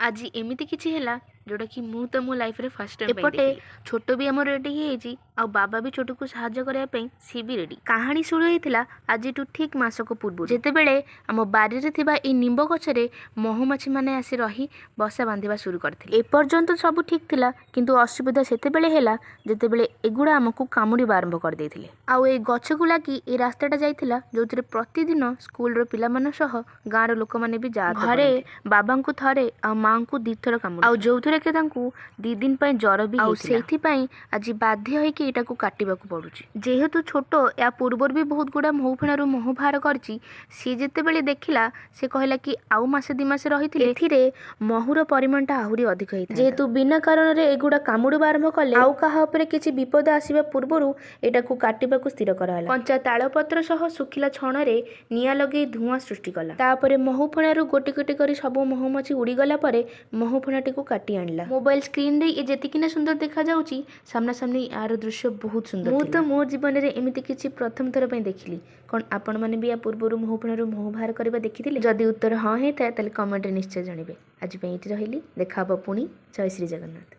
ଆଜି ଏମିତି କିଛି ହେଲା, ଯୋଉଟାକି ମୁଁ ତ ମୋ ଲାଇଫରେ ଫାର୍ଷ୍ଟ ଟାଇମ୍। ଏପଟେ ଛୋଟ ବି ଆମର ରେଡ଼ି ହେଇଯାଇଛି ଆଉ ବାବା ବି ଛୋଟକୁ ସାହାଯ୍ୟ କରିବା ପାଇଁ ସିଏ ବି ରେଡ଼ି। କାହାଣୀ ଶୁରୁ ହେଇଥିଲା ଆଜିଠୁ ଠିକ୍ ମାସକ ପୂର୍ବରୁ, ଯେତେବେଳେ ଆମ ବାରିରେ ଥିବା ଏଇ ନିମ୍ବ ଗଛରେ ମହୁମାଛି ମାନେ ଆସି ରହି ବସା ବାନ୍ଧିବା ଶୁରୁ କରିଥିଲେ। ଏପର୍ଯ୍ୟନ୍ତ ସବୁ ଠିକ୍ ଥିଲା, କିନ୍ତୁ ଅସୁବିଧା ସେତେବେଳେ ହେଲା ଯେତେବେଳେ ଏଗୁଡ଼ା ଆମକୁ କାମୁଡ଼ିବା ଆରମ୍ଭ କରିଦେଇଥିଲେ। ଆଉ ଏଇ ଗଛକୁ ଲାଗି ଏଇ ରାସ୍ତାଟା ଯାଇଥିଲା, ଯୋଉଥିରେ ପ୍ରତିଦିନ ସ୍କୁଲର ପିଲାମାନଙ୍କ ସହ ଗାଁର ଲୋକମାନେ ବି ଯାଆ। ଘରେ ବାବାଙ୍କୁ ଥରେ ଆଉ ମାଆଙ୍କୁ 2ଥର କାମୁଡ଼ି, ଆଉ ଯୋଉଥିରେ କି ତାଙ୍କୁ 2 ଦିନ ପାଇଁ ଜ୍ୱର ବି। ଆଉ ସେଇଥିପାଇଁ ଆଜି ବାଧ୍ୟ ହେଇକି ଏଇଟାକୁ କାଟିବାକୁ ପଡୁଛି। ଯେହେତୁ ଛୋଟ ୟା ପୂର୍ବରୁ ବି ବହୁତ ଗୁଡ଼ା ମହୁ ଫେଣାରୁ ମହୁ ବାହାର କରିଛି, ସିଏ ଯେତେବେଳେ ଦେଖିଲା ସେ କହିଲା କି ଆଉ ମାସେ 2 ମାସ ରହିଥିଲେ ଏଥିରେ ମହୁର ପରିମାଣଟା ଆହୁରି ଅଧିକ ହେଇଥାଏ। ଯେହେତୁ ବିନା କାରଣରେ ଏଗୁଡ଼ା କାମୁଡ଼ିବା ଆରମ୍ଭ କଲେ, ଆଉ କାହା ଉପରେ କିଛି ବିପଦ ଆସିବା ପୂର୍ବରୁ ଏଟାକୁ କାଟିବାକୁ ସ୍ଥିର କରାହେଲା। କଞ୍ଚା ତାଳପତ୍ର ସହ ଶୁଖିଲା ଛଣରେ ନିଆଁ ଲଗେଇ ଧୂଆଁ ସୃଷ୍ଟି କଲା। ତାପରେ ମହୁ ଫେଣାରୁ ଗୋଟି ଗୋଟି କରି ସବୁ ମହୁମାଛି ଉଡ଼ିଗଲା ପରେ ମହୁ ଫେଣାଟିକୁ କାଟି ଆଣିଲା। ମୋବାଇଲ ସ୍କ୍ରିନରେ ଇଏ ଯେତିକି ନା ସୁନ୍ଦର ଦେଖାଯାଉଛି, ସାମ୍ନାସାମ୍ନି ୟାର ଦୃଶ୍ୟ ବହୁତ ସୁନ୍ଦର। ମୁଁ ତ ମୋ ଜୀବନରେ ଏମିତି କିଛି ପ୍ରଥମ ଥର ପାଇଁ ଦେଖିଲି। କ'ଣ ଆପଣମାନେ ବି ୟା ପୂର୍ବରୁ ମହୁ ଫେଣାରୁ ମହୁ ବାହାର କରିବା ଦେଖିଥିଲେ? ଯଦି ଉତ୍ତର ହଁ ହେଇଥାଏ, ତାହେଲେ କମେଣ୍ଟରେ ନିଶ୍ଚୟ ଜଣାଇବେ। ଆଜି ପାଇଁ ଏଇଠି ରହିଲି, ଦେଖା ହବ ପୁଣି। ଜୟ ଶ୍ରୀ ଜଗନ୍ନାଥ।